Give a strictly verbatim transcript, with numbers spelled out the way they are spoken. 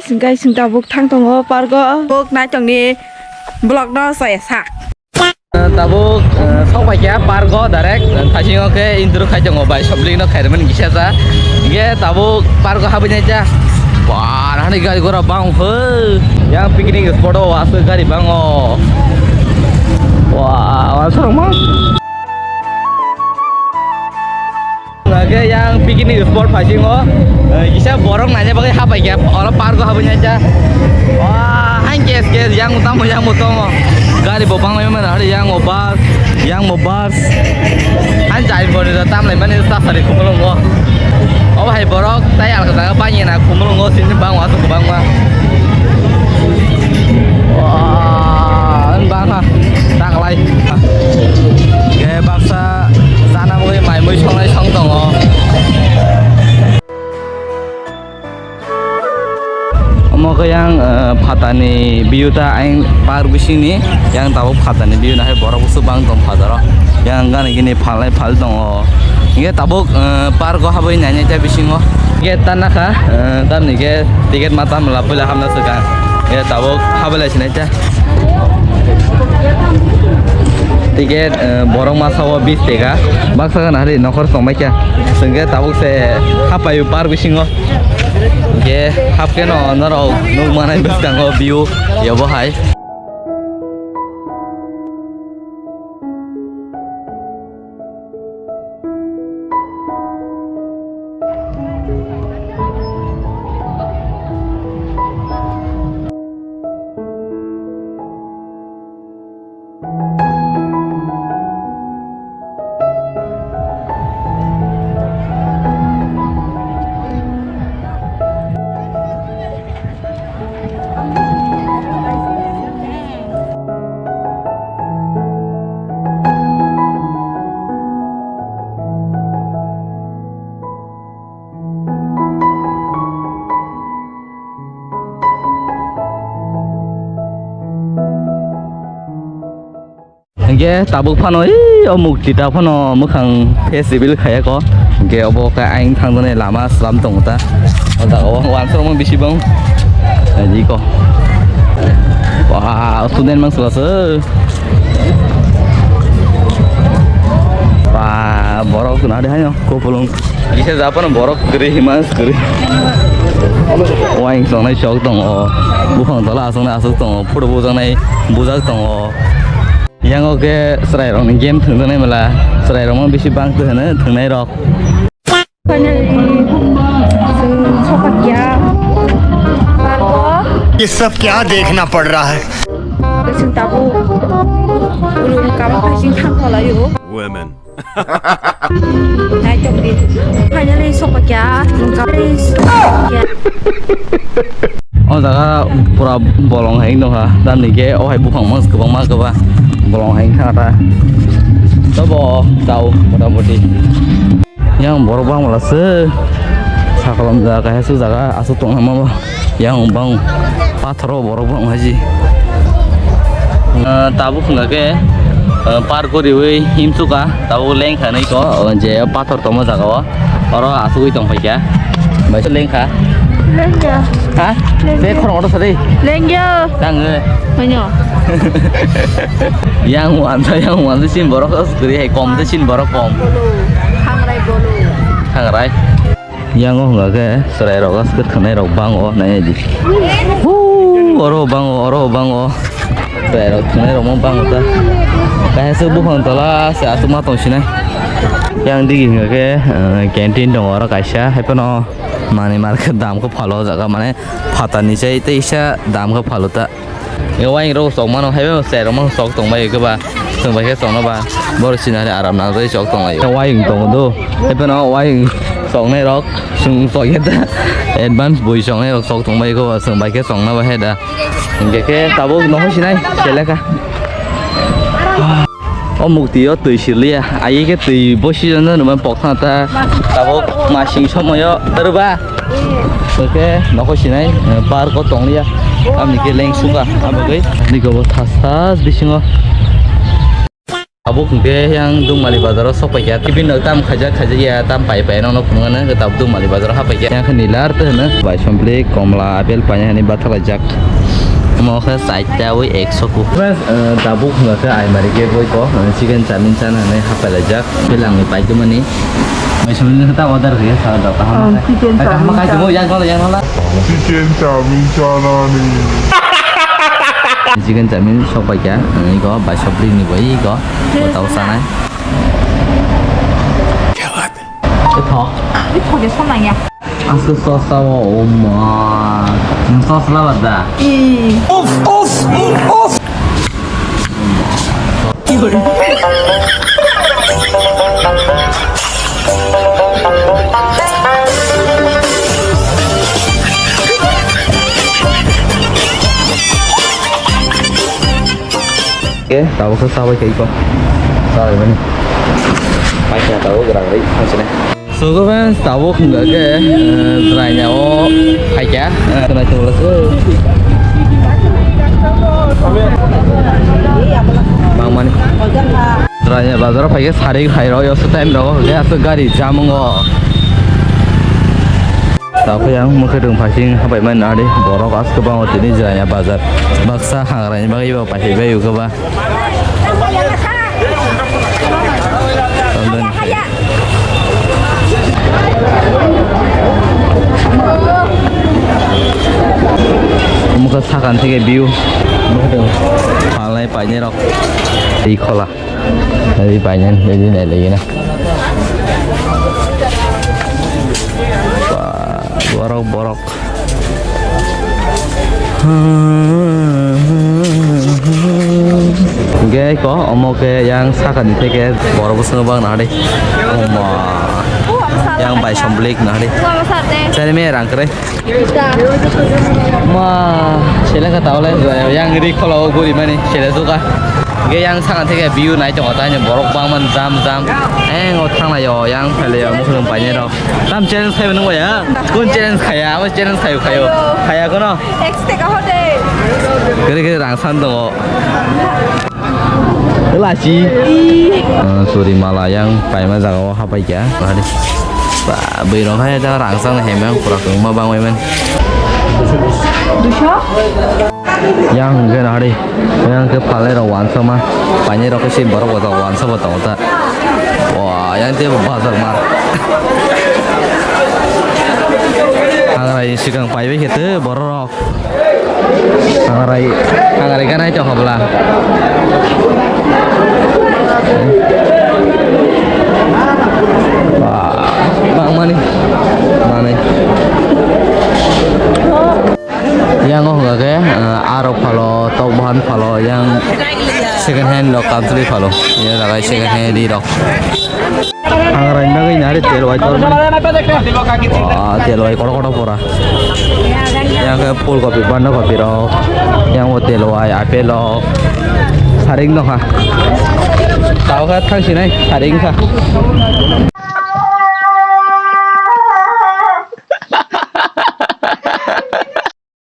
Guys, chwng tabuk thang tongo park o. Buk nai tongni vlog no saya sa. Tabuk, eh, sok pai kha park o direct, eh, thaisingo khe intro khai tongo bai, sob link no khairmani kisa sa. Hingke tabuk park o habwi nai cha. Wah, hani gari gora bang hoi. Yang picnic spot o aswk gari bang o. Wah, wah, sorong ma. Lage yang picnic spot phaisingo, eh, kisa borok naina bagwi hapai kha, oro park o habwi nai cha. Wah, hain kes kes yang tamo yang tongo. Gari bo bangwi mano hari yang o bus, yang o bus. Hain jai boni da tamlai mani sasari khumulungo. O hai borok tai alga jaga bangya na khumulungo sini bang wa su bang ma. Wah, bang ha. Taklai. Ke baksa Chana bagwi mai mui songnai song tongo. Omo khe yang, eh, phatani view ta ayang park bisingni, yang tabuk phatani view nahai borok busu bang tong phataro. Yang gani gini phalnai phal tongo. Hingke tabuk, eh, park o habwi nainai ta bisingo. Hingke ta nakha, eh, tamni ke ticket ma tam la puila hamna swkang. Hingke tabuk habwi lai sinai ta. Ticket, eh, borok masa o bis teka. Baksa gana hari nokhor song baikha. Sengke tabuk se hapai park bisingo. Hingke hap keno norok nuk manai bwskango view yobo hai. Hingke tabuk phano, ee, o mukti ta phano mwkhang face reveal khaiya ko. Hingke obo khe ayang thangjaknai lama slam tongo ta. O jaga o wansukmung bisi bang. Naidi ko. Wah, student mang sula se. Wah, borok nadi hayo, kopulung. Kisa Japan borok kwrwi hima kwrwi. Waing songnai chok tongo. Buphang tola asongnai asok tongo. Photo bujaknai bujak tongo. Yang o khe chwrairokni game thwngjaknai mela, chwrairokno bisi bang twi hwno thwngnairok. Finally, chwng sokpakya park o. ये सब क्या देखना पड़ रहा है? Chwng tabuk ulung kabang phai chwng thang thalaio. Women. Naitok di. Finally sokpakya. O jaga pura bolong hai nokha. Tamni ke o hai buphang mas kwbangma kwbang bolong hai kha ta. Tobo tau motamoti. Yang borok bang mala se. Sakolom jaga kaisa jaga aswk tong ma. Yang bang pathoro borok bang haji. Eh, tabuk hwnga khe, eh, par guriwi himsuka, tabuk lengkha nai ko, oh, je pathor tongma jaga o. Oro asugwi tong phaikha. Bai lengkha. Lengya. Ha? Lengya. Be khorang oro sari. Lengya. Tang, eh. Manyo. Yang wansa, yang wansa sin borok kwrwi hai kom de sin borok kom. Bolo. Hangrai bolo. Hangrai. Yang o hwnga khe chwrairok aswk thwngnairok bang o nai di. Huu, oro bang o, oro bang o. Chwrairok thwngnairok mo bang o ta. Kaisa buphang tola se aswk ma tong sinai. Yang digi hwnga khe, eh, canteen tongo oro kaisa. Hai phano manwi market dam khe phalo o jaga mane phatani chai tei isa dam khe phalo ta. Waing rok sok mano, hai bo chwrai rok mano sok tong bai khe ba, chwng bai khe sok no ba, boro sinari aram nang jai sok tong lai. Waing tongo do, hai phano waing sok nai rok, chwng sok ya da, advance bui sok nai rok sok tong bai khe ba, chwng bai khe sok na ba hai da. Hingke khe tabuk nohor sinai, seleka. O mukti o twi sirliya, ai khe twi bo season no numa pokthana ta, tabuk masing somoyo, terba. Oke, nokho sinai, eh, park o tongliya. Amni ke leng suka, abagwi. Niko bo thas thas bisingo. Tabuk hwnkhe yang Dungmali bazaro sok paikha. Bini rok tam khaijak khaijak ya, tam pai pai nokno phunuknani hwnkhe tabuk Dungmali bazaro ha paikha. Yang khe nilar tei hwno bai sompli, komla, apple painani bathalaijak. Omo khe chaita ui ekso ku. Friends, eh, tabuk hwnkhe aimari khe boiko, eh, chicken chowmin chana hinwi ha pailaijak. Belangni paikhe mani. Bai sompli ta order khe sa dok kaham. Oh, chicken chowmin chana. Yang yang. Chicken chowmin chanani. Chicken chowmin sok paikha, ego bai sompli ni bai ego. Tao sanai. Ito. Ito de sonai ya. Asu sosa o, oh ma. Sosa la bada. Of, of, of. Oke, tabuk khe sabai khe iko. Sabai mani. Paisa tabuk rang ri, paisa ne. So, guys, tabuk hwnkha khe, eh, Jwraini o phaikha, eh, tunai tubula se. Bangmani. Jwraini bazar o phaikha, sari khairok, yoso time rok, hwnkhe aswk gari jam wngo. Tabuk yang mwkhwtwng phaising habaimani nari, borok aswk bangma tini Jwraini bazar. Baksa hangrani bagwi bo paisai bai ugwa ba. Omo khe sakani theke view. Palnai painai rok. Tei khola. Tei painai, tei nai lagi na. Ba, borok, borok. Hwnkhe ko omo khe yang sakani theke borok bwskango bang nahadi. Oma. Yang bai somblik nahadi. Sari me rang kre. Ma, sele kha taole yang ri khola o guri mani sele suka. Ge yang sakani theke view nai tongo taino borok bangman jam jam. Eng o thanglaio yang phelaio mukhung painai rok. Tam challenge khai nung ya? Kun challenge khaya? Amo challenge khayo khayo. Khaya kono? Ex teka hote. Kere kere rang san tongo. Lachi. Suri mala yang paima jaga o hapai kya. Mari. Ba, bui rong hai da rang san hemang pura kung ma bang waiman. Dusho? Yang hwnkhe nahari, yang khe phalnai rok wansukma, painai rok khe se borok bo tongo, wansuk bo tongo ta. Wah, yang tei bo bazar mar. Hangrai swkang paibai khe tei borok rok. Hangrai, hangrai ganai tong habla. Wah, bangmani, manai. Yang o hwnka khe, ah, arok phalo, tok bahan phalo, yang second hand rok country phalo. Yang jaga second hand ri rok. Ang raina gini hari tel wai tor. Wah, tel wai kotor kotor pura. Yang khe phul kopi, banda kopi rok. Yang o tel wai, apple rok. Saring no ha. Tao kha thang sinai, saring kha.